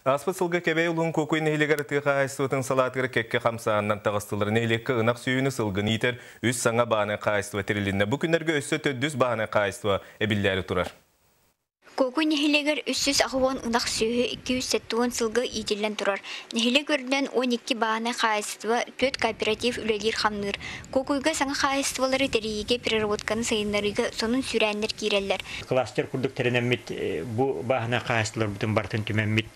Ааспыт сылга Кэбээйи улууһун Куокуй нэһилиэгэр тыа хаһаайыстыбатын салаатыгар кэккэ хамсааһыннар таҕыстылар. Нэһилиэккэ ынах сүөһүнү, сылгыны иитэр үс саҥа бааһынай хаһаайыстыба тэрилиннэ. Бу күннэргэ өссө төрдүс бааһынай хаһаайыстыба эбиллээри турар. Куокуй нэһилиэгэр 380 ынах сүөһү, 270 сылгы иитиллэн турар. Нэһилиэк үрдүнэн 12 бааһынай хаһаайыстыба, 4 кооператив үлэлиир-хамныыр. Куокуйга саҥа хаһаайыстыбалары тэрийиигэ переработканы сайыннарыыга сонун сүүрээннэр киирэллэр. Кластер курдук тэринэммит бу бааһынай хаһаайыстыбаларбытын барытын түмэммит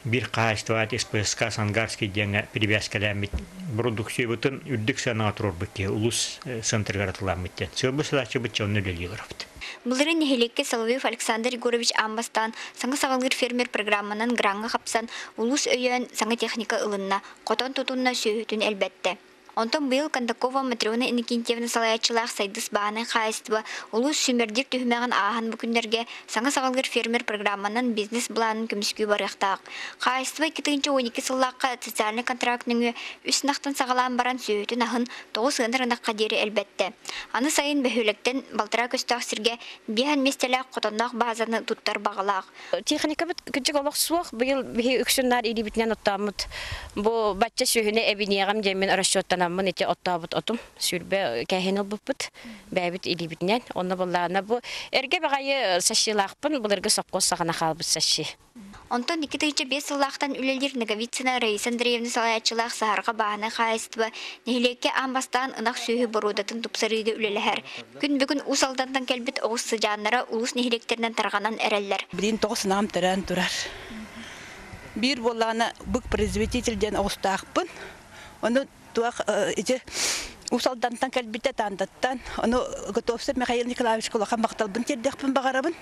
биир хаһаайыстыба СПСК Сангарский диэҥҥэ перевязкалээммит продукциябытын үрдүк сыанаҕа туруорбут киһи улуус центрыгар атылааммыт диэн. Сыалбы сылааччыбыт дьонно үлэлии олоробут. Былырыын нэһилиэккэ Соловьев Александр Егорович аан бастаан саҥа саҕалыыр фермер программанан граҥҥа хапсан, улуус өйөөн саҥа техника ылынна, хотон тутунна, сүөһүтүн элбэттэ. Онтон быйыл Кондакова Матрена Иннокентьевна салайааччылаах Сайдыс бааһынай хаһаайыстыба улуус сүүмэрдиир түһүмэҕин ааһан бу күннэргэ саҥа саҕалыыр фермер программанан бизнес-былаанын көмүскүү барыахтаах. Хаһаайыстыба 2012 сыллаахха социальнай контракт нөҥүө үс ынахтан саҕалаан баран сүөһүтүн аһын 9 ыанар ынахха диэри элбэттэ. Аны сайын бөһүөлэктэн балтараа көстөөх сиргэ биэһэн миэстэлээх хотонноох баазаны туттар баҕалаах. Техникабыт кырдьык олох суох. Быйыл биһи үксүн наар илиибитинэн оттооммут. Бу бачча сүөһүнү эбиниэҕим диэммин расчеттанаммын ити оттообут отум. Сүүрбэ кээһин ылбыппыт. Бэйэбит илиибитинэн. Онно буллаҕына бу эргэ баҕайы сашилаахпын былыргы сопхуос саҕана хаалбыт саши. Онтон 2005 сыллаахтан үлэлиир Ноговицына Раиса Андреевна салайааччылаах Саһарҕа бааһынай хаһаайыстыба нэһилиэккэ аан бастаан ынах сүөһү боруодатын тупсарыыга үлэлэһэр. Күн бүгүн Уус Алдантан кэлбит оҕус сыдьааннара улуус нэһилиэктэринэн тарҕанан эрэллэр. Билигин тоҕус ынаҕым төрөөн турар. Биир буоллаҕына бык производитель диэн оҕустаахпын. Ону туох ити Уус Алдантан кэлбитэ Тандаттан. Ону Готовцев Михаил Николаевичка улахан махталбын тиэрдиэхпин баҕарабын.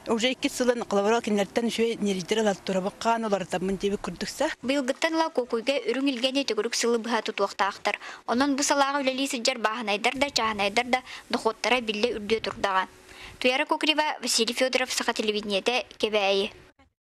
Уже иккис сылын холобура кинилэртэн үчүгэй ньирэйдэри ылан турабын хаан уларытаммын диэбит курдукса. Быйылгыттан ыла Куокуйга үрүҥ илгэни төгүрүк сылы быһа тутуохтаахтар. Онон бу салааҕа үлэлии сылдьар бааһынайдар да, чааһынайдар да дохуоттара биллэ үрдүө турдаҕа. Туяра Кокрева, Василий Федоров, Саха телевидениетэ, Кэбээйи.